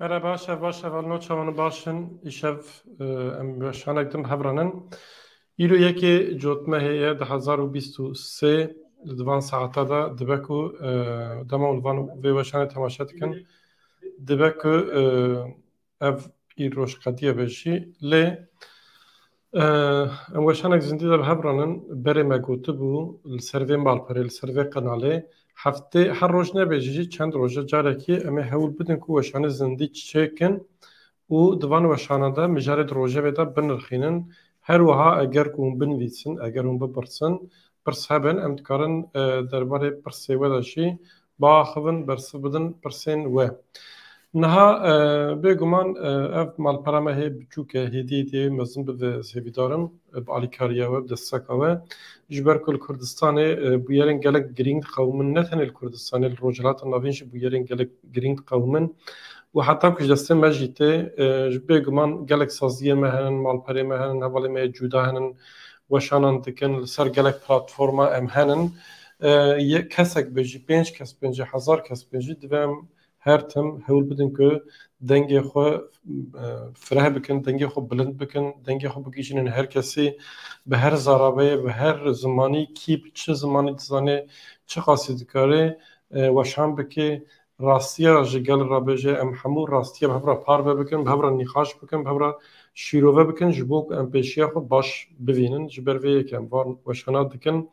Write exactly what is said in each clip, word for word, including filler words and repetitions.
Merhaba, şev baş, şev alno, çawan baş in. Îşev, e, em weşanek din bi hev re nin. Îro yekê cotmehê ye, du hezar û bîst û sê, li di van saeta de dibe ku, e, dema li van vê weşanê temaşe dikin, dibe ku, e, ev îroj qediye be jî. Lê, e, em weşanek zindî de bi hev re nin, berê me gotibû, li ser vê malperê, li ser vê qenalê, heftê, her roj nebêjî jî, çend roje carekî em ê hewl bidin ku weşanê zindî çêkin û di van weşana de mijarê di rojevê de binirxînin. Her wiha eger ku hûn binivîsin, eger hûn bipirsin, pirs hebin, em dikarin, e, derbarê pirsê we de jî biaxivin, bersiv bidin pirsên we. Niha, e, bêguman, e, ev malpera me hê biçûk e, hêdî hêdî mezin bibe, ez hêvîdar im, e, bi alîkariya we, bi desteka we. Ji ber ku li Kurdistanê, e, bûyerên gelek girîng diqewimin, ne tenê li Kurdistanê, li Rojhilata Navîn jî bûyerên gelek girîng diqewimin. Û heta ku ji destê me jî tê, e, ji bêguman gelek saziyê me henin, malperê me henin, hevalê me yê cuda henin, weşanan dikin, li ser gelek platforma em henin. E, ye-, kesek be jî, pênc kes bin jî, hezar kes bin jî, divê em her tim hewl bidin ku dengê xwe, e, fireh bikin, dengê xwe bilind bikin, dengê xwe bigihîjînin her kesî, bi her zarabeyê, bi her zimanî, kî bi çi zimanî dizane, çi qasî dikare, e, weşan bike, rastiya ji gel re bêje, em hemû rastiya bi hev re parve bikin, bi hev re nîqaş bikin, bi hev re şîrove bikin, ji bo ku em pêşiya xwe baş bivînin. Ji ber vê yekê em van weşana dikin.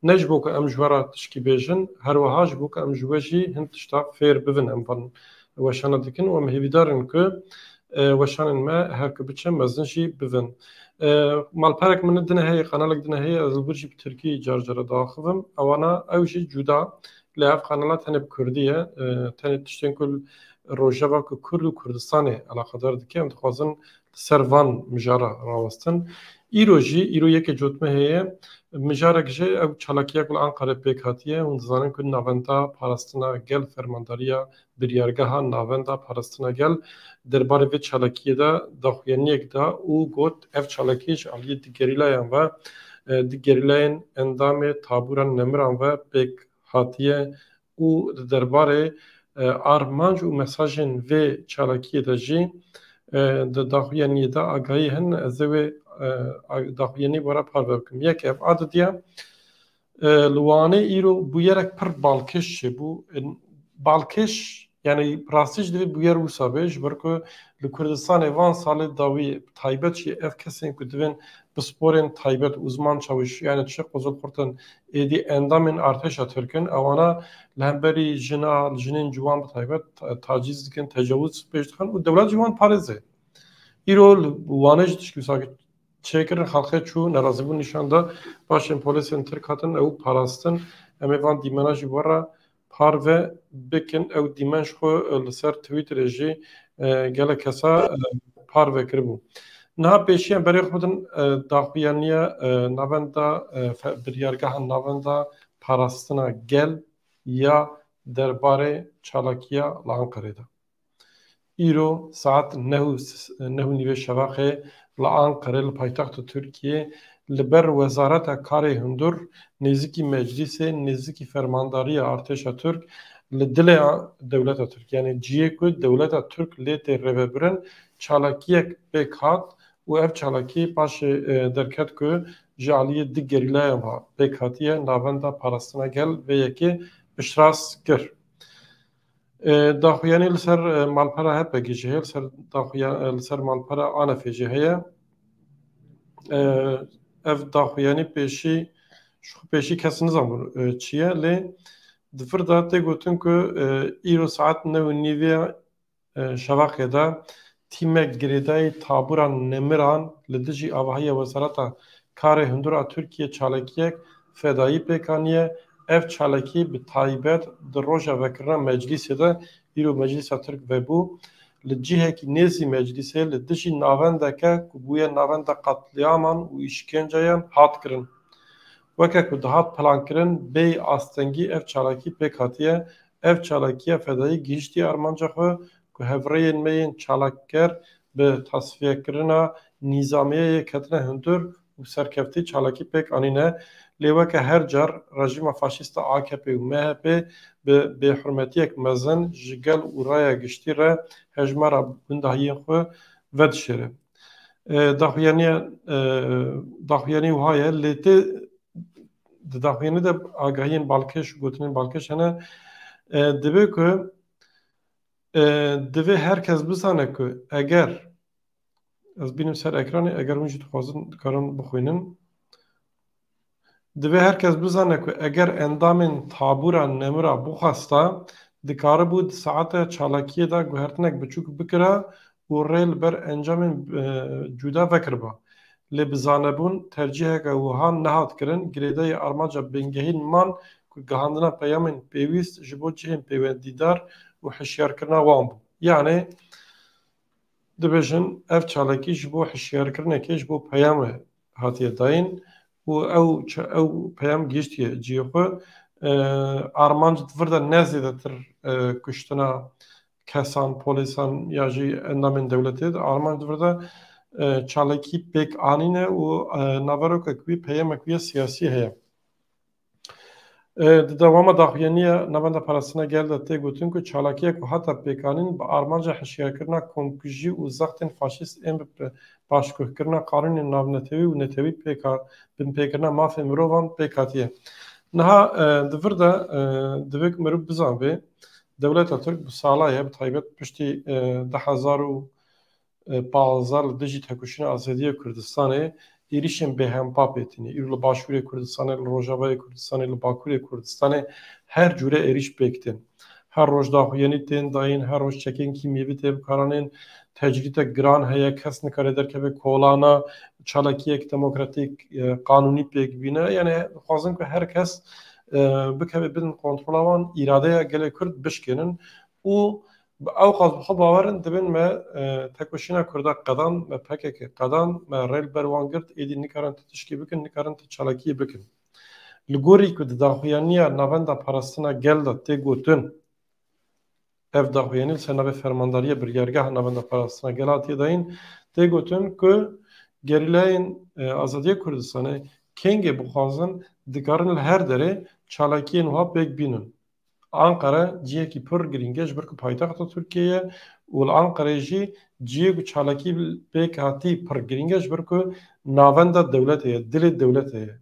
Ne ji bo ku em ji we re tişkî bêjin, her wiha ji bo ku em ji we jî hin tişta fêr bibin, em van weşana dikin û em hêvîdar in ku, e, weşanên me her ku biçe mezin jî bibin. E, malperek min din heye, qenalek din heye, ez li wir jî bi tirkî car cara diaxivim. Ewana ew jî cuda, lê ev qenala tenê bi kurdî ye. E, tenê tiştên ku rojeva ku Kurd û Kurdistanê eleqedar dike, em dixwazin li ser van mijara rawestin. Îro jî, îro yekê cotmehê ye. Mijarek jî ew çalakiyek li Anqerê pêk hatiye. Hûn dizanin ku Navenda Parastina Gel, Fermandariya Biryargeha Navenda Parastina Gel derbarê vê çalakiyê de daxuyaniyek da û got, ev çalakî ji aliyê di gerîlayan ve, e, di gerîlayên endamê Tabûra Nemiran ve pêk hatiye û di derbarê, e, armanc û mesajên vê çalakiyê de jî, e, di daxuyaniyê de agahî hene, ez ê wê, e, a-, daxuyanî we re parve bikim. Yek ev a didiya, e, li Wanê îro bûyerek pir balkêş çêbû. E, balkêş, yani rastî jî divê bûyer wisa be, ji ber ku li Kurdistanê van salê dawî, taybet jî ev kesên ku divên pisporên taybet, uzman çawiş, yani çi quzulqurt in, êdî endamên artêşa Tirk in, ewana li hemberî jina, jinên ciwan bi taybet ta-, taciz dikin, tecawuz pêş dixin û dewlet jî wan parêze. Îro li Wanê jî tişkî wisa çêkirin, xelkê çû, nerazîbûn nîşan da, paşên polîsên Tirk hatin ew parastin. Em ê van dîmena jî we re parve bikin. Ew dîmen ji xwe, e, li ser Twitterê jî, e, gelek kesa, e, parve kiribû. Niha pêşiyan berê xwe bidin, e, daxuyaniya, e, navenda, e, fe-, biryargeha navenda parastina gel ya derbarê çalakiya li Anqerê de. Îro saet neh û s-, neh û nîvê şevaxê li Anqerê, li paytexta Tirkiyê, li ber Wezareta Karê Hundur, nêzîkî meclîsê, nêzîkî fermandariya artêşa Tirk, li dilê a-, dewleta Tirk, yani cihê ku dewleta Tirk lê tê rêvebirin, çalakiyek pêk hat û ev çalakî paşê, e, derket ku ji aliyê di gerîlayan ve pêk hatiye, navenda parastina gel vê yekê piştrast kir. E, daxuyanî li ser, e, malpera H P G jî heye, li ser daxuya-, e, li ser malpera A N F'ê jî heye. E, ev daxuyanî pêşî, ji xwe pêşî kes nizanbû, e, çi ye, lê di vir de tê gotin ku, e, îro saet neh û nîvê, e, şevaxê de tîmek girêdayî Tabûra Nemiran li dijî avahiya Wezareta Karê Hundur a Tirkiyê çalakiyek fedayî pêk aniye. Ev çalakî bi taybet di roja vekirina meclîsê de, îro meclîsa Tirk vebû, li cihekî nêzî meclîsê li dijî navendeke ku bûye navenda qetlîaman û îşkenceyan hat kirin. Weke ku dihat plankirin, bêyî astengî ev çalakî pêk hatiye. Ev çalakiya fedayî gihiştiye armanca xwe ku hevrêyên me yên çalakker bi tasfiyekirina nîzamiya yê ketine hundir û serkeftî çalakî pêk anîne. Lê weke her car rejîma faşîst a A K P û M H P bi bêhurmetiyek mezin ji gel û raya giştî re hejmara gundahiyên xwe vedişêre. E, daxuyaniya, e, daxuyanî wiha ye, lê tê di daxuyanî de agahiyên balkêş û gotinên balkêş hene. E, divê ku, e, divê her kes bizane ku eger, ez bînim ser ekranê, eger hûn jî dixwazin dikarin bixwînin. Divê her kes bizane ku eger endamên tabûra nemira bixwesta, dikaribû di saete çalakiyê de guhertinek biçûk bikira û rê li ber encamên, e, cuda vekiriba. Lê bi zanebûn tercîheke wiha nehat kirin, girêdayî armanca bingehîn man ku gihandina peyamên pêwîst ji bo cihên pêwendîdar û hişyarkirina wan bû. Yanê, dibêjin, ev çalakî ji bo hişyarkirinekê, ji bo peyamê hatiye dayîn û ew ça-, ew peyam gihîştiye cihê xwe. E, armanc di vir de ne zêdetir, e, kuştina kesan, polîsan ya jî endamên dewletê, armanc di vir de, e, çalakî pêk anîne û, e, naverokek wî, peyamek wî ya siyasî heye. E, di dewama daxuyaniya Navenda Parastina Gel de tê gotin ku çalakiyek ku hate pêkanîn bi armanca hişyarkirina komkujî û zextên faşîst ên bi pe-, paşguhkirina qanûnên navnetewî û netewî pêka-, binpêkirina mafê mirovan pêk hatiye. Niha, e, di vir de, e, divê ku mirov bizanbê, dewleta Tirk bi sala ye, bi taybet piştî, e, du hezar û e, panzdeh li dijî tekoşîna azadiya Kurdistanê êrîşên bêhempa pê tîne. Îro li Başûrê Kurdistanê, li Rojavayê Kurdistanê, li Bakurê Kurdistanê her cûre êrîş pêk tên. Her roj daxuyanî tên dayîn, her roj çekên kîmyevî tê bikaranîn, tecrîdek giran heye, kes nikare derkeve kolana, çalakiyek demokratîk, e, qanûnî pêk bîne. Yanî dixwazin ku her kes, e, bikeve bin kontrola wan, îradeya gelê Kurd bişkênin û Ew xas bi xwe bawer in, dibên me, e, tekoşîna Kurda qedan, me P K K qedan, me rê li ber wan girt, êdî nikarin tu tişkî bikin, nikarin tu çalakiyê bikin. Li gorî ku di daxuyaniya Navenda Parastina Gel de tê gotin, ev daxuyanî li ser navê Fermandariya Biryargeha Navenda Parastina Gel hatiye dayîn, tê gotin ku gerîlayên, e, Azadiya Kurdistanê kengê bixwazin, dikarin li her derê çalakiyên wiha pêk bînin. Anqara cihekî pir girîng e, ji ber ku paytexta Tirkiyê ye û li Anqareyê jî cihê ku çalakî pêk hatî pir girîng e, ji ber ku navenda dewletê ye, dilê dewletê ye.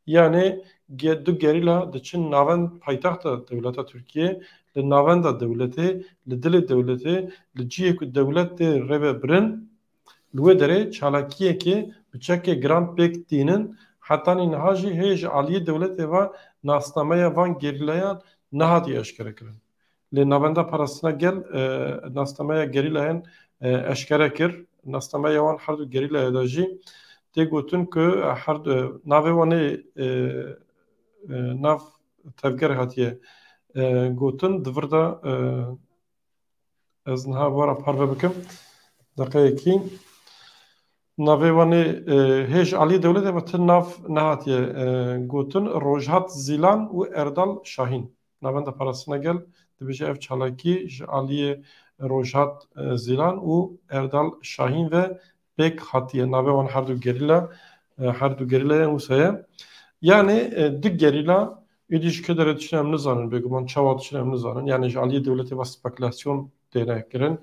Yanê ge-, du gerîla diçin navend paytexta dewleta Tirkiyê, li navenda dewletê, li dilê dewletê, li cihê ku dewlet tê rêvebirin, Li wê derê çalakiyekê bi çekê giran pêk tînin, hetanî niha jî hê ji aliyê dewletê ve nasnameya van gerîlayan nehatiye eşkerekirin. Lê Navenda Parastina Gel, e, nasnameya gerîlayan, e, eşkere kir. Nasnameya wan her du gerîlaya de jî tê gotin ku her du, navê wan ê, e, e, nav tevger hatiye, e, gotin, di vir de, e, Ez niha wara parve bikim. Deqeyekî. Navê wan ê, e, hê ji aliyê dewletê ve ti nav nehatiye, e, gotin, Rojhat Zîlan û Erdal Şahîn. Navenda Parastina Gel dibêje ev çalakî ji aliyê Rojhat, e, Zîlan û Erdal Şahîn ve pêk hatiye. Navê wan her du gerîla, e, her du gerîlayan wisa ye. Yanî, e, du gerîla êdî ji ku derê diçin em nizanin, bêguman çawa diçin em nizanin. Yanî ji aliyê dewletê ve spekulasyon têne kirin.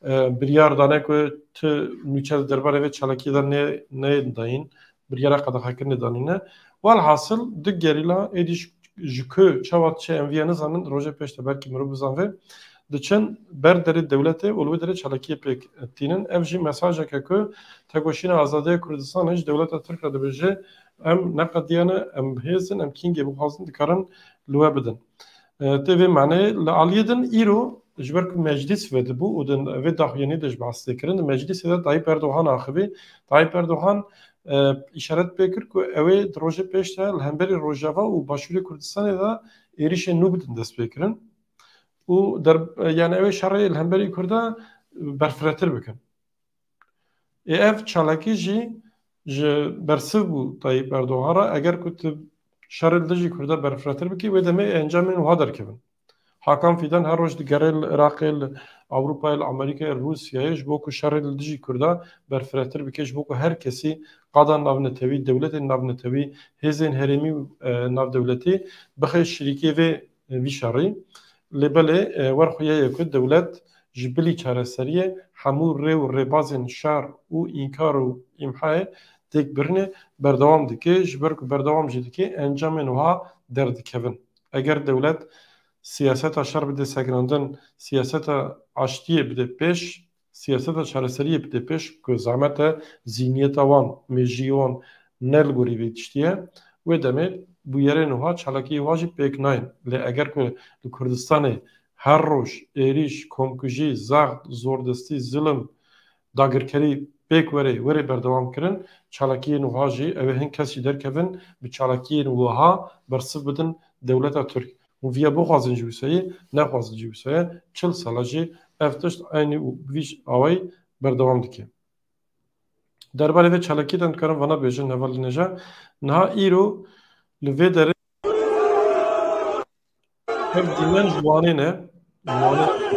E, biryar dane ku tu nûçe di derbarê vê çalakiyê de nê-, neyên dayîn, biryara qedexekirinê danîne. Welhasil du gerîla êdî ji, ji ku çawa diçe em viya nizanin, rojê pêş de belkî mirov bizanve, diçin ber derê dewletê û li wê derê çalakiyê pêk tînin. Ev jî mesajeke ku Tekoşîna Azadiya Kurdistanê ji dewleta Tirk re dibêje, em neqediyane, em bi hêz in, em kîngê bixwazin dikarin li we bidin. E, tê vê maneyê li aliyê din îro ji ber ku meclîs vedibû û di vê daxuyanî de ji behs tê kirin, di meclîsê de Tayyip Erdogan axivî. Tayyip Erdogan, e, îşaret pê kir ku ew ê di rojê pêş de li hemberî Rojava û Başûrê Kurdistanê de êrîşên nû bidin destpêkirin. Û der-, yani ew ê şerê li hemberî Kurda berfiretir bikin. Ê ev çalakî jî ji bersiv bû Tayyip Erdogan re. Eger ku tu şerê li dijî Kurda berfiretir bikî, wê demê encamên wiha derkevin. Hakan Fidan her roj digere li Iraqê, li Ewropayê, li Amerîkayê, li Rûsyayê ji bo ku şerê li dijî Kurda berfirehtir bike, ji bo ku her kesî qada navnetewî, dewletên navnetewî, hêzên herêmî û, e, navdewletî bixe şirîkê vê, e, vî şerî. Lê belê, e, wer xuya ye ku dewlet ji bilî çareseriyê hemû rê û rêbazên şer û înkar û îmhayê têk birinê berdewam dike, ji ber ku berdewam jî dike, encamên wiha derdikevin. Eger dewlet siyaseta şer bide sekinandin, siyaseta aştiyê bide pêş, siyaseta çareseriyê bide pêş, ku zehmet e zîniyeta wan, mêjiyê wan ne li gorî vê tiştî ye, wê demê bûyerên wiha, çalakiyê wiha jî pêk nayên. Lê eger ku li Kurdistanê her roj êrîş, komkujî, zext, zordestî, zilim, dagirkerî pêk were, were berdewam kirin, çalakiyên wiha jî, ew ê hin kes jî derkevin, bi çalakiyên wiha bersiv bidin dewleta Tirk. Hûn viya bixwazin jî wisa ye, nexwazin jî wisa ye, çil sala jî ev tişt eynî û bi vî awayî berdewam dike. Derbarê vê çalakiyê de em dikarin vana bêjin, hevalên hêja. Niha îro li vê derê ev dîmen ji Wanê ne. Ji Wanê.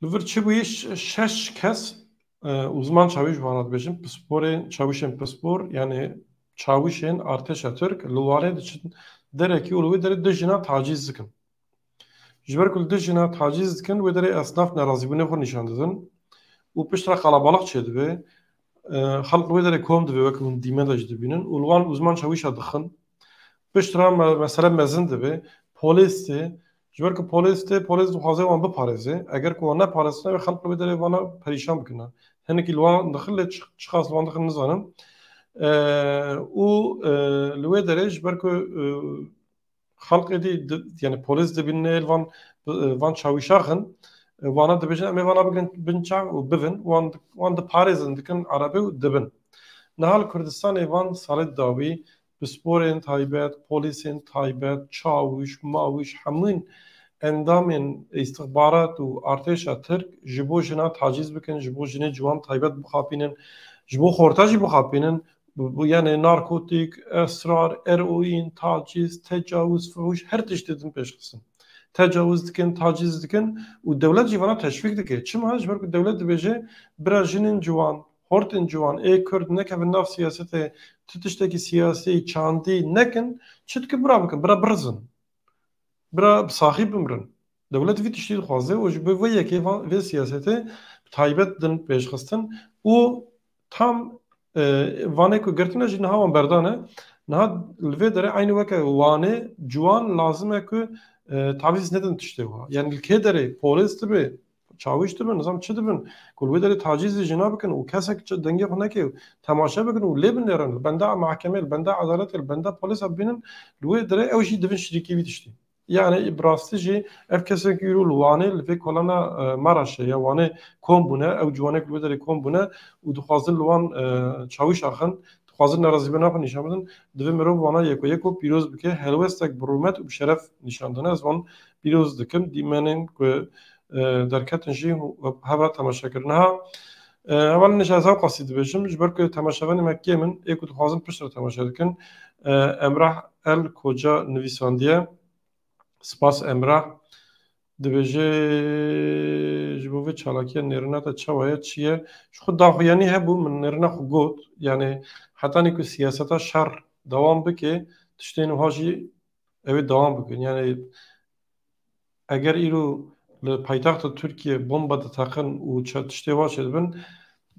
Li vir çi bûyî? Ş-, şeş kes, e, uzman çawîş vana dibêjin, pisporên, çawişên pispor, yani çawişên artêşa Tirk li Wanê diçin derekî û li wê derê du jina tacîz dikin. Ji ber ku li du jina tacîz dikin, wê derê esnaf nerazîbûnê xwe nîşan didin û piştre qelebalix çêdibe. E, xelk li wê derê kom dibe, wek hûn dîme de jî dibînin û li wan uzman çawîşa dixin. Piştre me-, mesele mezin dibe. Polîs tê, ji ber ku polîs tê, polîs dixwaze wan biparêze. Eger ku wan neparêztine, wê xelk li wê derê vana perîşan bikine. Hinekî li wan dixin, lê çi-, çiqas li wan dixin nizanim. E, û, e, li wê derê ji ber ku, e, xelk êdî di-, yani polîs dibînin ê li van, van çawîşa xin, e, wana dibêjin, em ê vana bigirin bin çav û bivin, wan, wan diparêzin, dikin erebê û dibin. Niha li Kurdistanê van salê dawî pisporên taybet, polîsên taybet, çawîş, mawîş, hemûn endamên îstixbarat û artêşa Tirk ji bo jina tacîz bikin, ji bo jinê ciwan taybet bixapînin, ji bo xorta jî bixapînin, bu, bu, yani narkotik, esrar, eroîn, taciz, tecawuz, fuhuş, her tiştê din pêşxistin. Tecawuz dikin, taciz dikin û dewlet jî vana teşvîk dike. Çima? Ji ber ku dewlet dibêje, bira jinên ciwan, hortên ciwan, ê Kurd nekevin nav siyasetê, tu tiştekî siyasî, çandî nekin, çi dikin bira bikin, bira birizin. Bira bi saxî bimirin. Dewlet vî tiştî dixwaze û ji bo vê yekê va-, vê siyasetê bi taybet din pêşxistin û tam, e, vanê ku girtine jî niha wan berdane. Niha li vê derê eynî weke Wanê ciwan lazim e ku, e, tavîz nedin tiştê wiha. Yani li kê derê polîs dibe, çawîş dibin, nizam çi dibin, ku li wê derê tacîzê jina bikin û kesek çi dengê xwe neke û temaşe bikin û lê binêrin, li benda mahkemê, li benda edaletê, li benda polîsa bibînin, li wê derê ew jî dibin şirîkî vî tiştî. Yani bi rastî jî ev kesên ku îro li Wanê li vê kolana, e, Maraşê ya Wanê kom bûne, ew ciwanê ku li wê derê kom bûne û dixwazin li wan, e, çawîş axin, dixwazin nerazîbûna xwe nîşan bidin, divê mirov wana yeko yeko pîroz bike, helwestek bi rûmet û bi şeref nîşan dine. Ez wan pîroz dikim, dîmenên ku, e, derketin jî hev re temaşe kirin. Niha, e, hevalên hêja, ez ew qasî dibêjim, ji ber ku temaşevanê me kêm in, ê ku dixwazin piştre temaşe dikin. E, Emrah El Koca nivîsandiye. Spas Emrah. Dibêje, ji bo vê çalakiya nêrîna te çawa ye, çi ye? Ji xwe daxuyanî hebû, min nêrîna xwe got. Yani hetanî ku siyaseta şer dewam bike, tiştên wiha jî ew ê dewam bikin. Yani eger îro li paytexta Tirkiye bomba diteqin û çe-, tiştê wa çêdibin,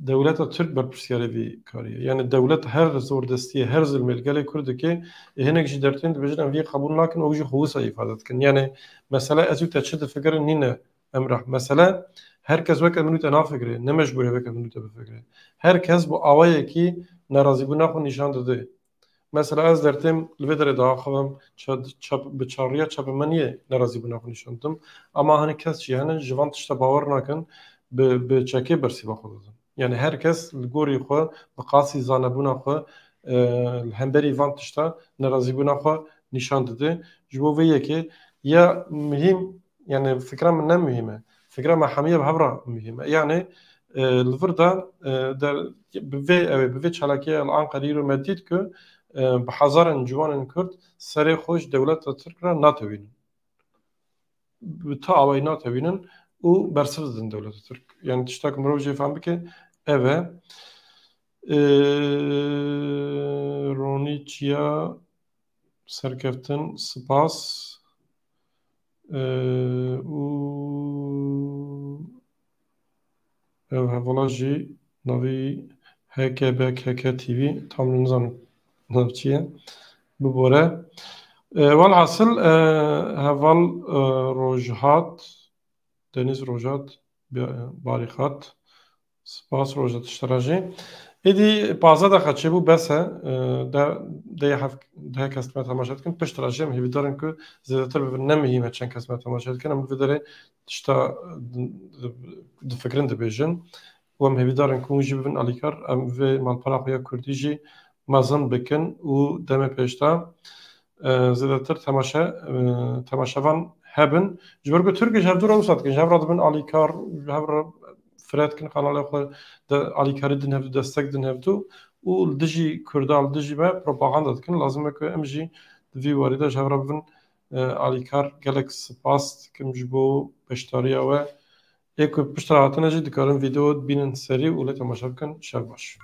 dewleta Tirk berpirsiyarê vî karî ye. Yani dewlet her zordestiyê, her zilmê li gelê Kurd dike, ê hinek jî dertên dibêjin, em vî qebûl nakin, ew jî xwe wisa îfade dikin. Yani mesele ez û te çi difikirin nîne, Emrah. Mesele her kes weke min û te nafikire, ne mecbûr e weke min û te bifikire. Her kes bi awayekî nerazîbûna xwe nîşan dide. Mesela ez dertêm li vê derê diaxivim, ça-, ça-, bi çaviya çapemeniyê nerazîbûna xwe nîşan didim. Ama hani kes jî hene ji van tişta bawer nakin, bi, bi çekê bersiva xwe didin. Yani her kes li gorî xwe, bi qasî zanebûna xwe, e, li hemberî van tişta nerazîbûna xwe nîşan dide. Ji bo vê yekê ya muhîm Yani fikra min ne muhîm e. Fikra me hemiye bi hev re muhîm e. Yani e, li vir de e, der, bi vê ew ê, bi vê çalakiya li Anqerê îro me dît ku e, bi hezaran ciwanên Kurd serê xwe ji dewleta Tirk re natewînin. Bi tu awayî natewînin û bersiv didin dewleta Tirk. Yani tişta ku mirov jê fehm bike ev e. E, Ronî Çiya serkeftin, spas. E, û ev hevala jî navî H K B K K T V, tam nizanim nav çi ye. Bibore. E, welhasil, e, heval e, Rojhat, Deniz Rojhat, Bi-, Barîxat, spas Rojhat, tişta re jî. Êdî pazdeh deqa çêbû, bes e. E, de, deh hev-, deh kes me temaşe dikin. Pişt re jî em hêvîdar in ku zêdetir bibin. Ne muhîm e çend kes me temaşe dikin. Em li vê derê tişta di-, di-, difikirin, dibêjin. Û em hêvîdar in ku hûn jî bibin alîkar. Em vê malpera xwe ya kurdî jî mezin bikin û demê pêş de, e, zêdetir temaşe, e, temaşevan hebin. Ji ber ku Tirk ji hevdû re wisa dikin. Ji hev re dibin alîkar, ji hev re fire dikin kanalê xwe, de alîkarî din hevdû, destek din hevdû û li dijî Kurda, li dijî me propaganda dikin. Lazim e ku em jî di vî warî de ji hev re bibin, e, alîkar. Gelek spas dikim ji bo beşdariya we. Ê ku pişt re hatine jî dikarin vîdeo bînin serî û lê temaşe bikin. Şev baş.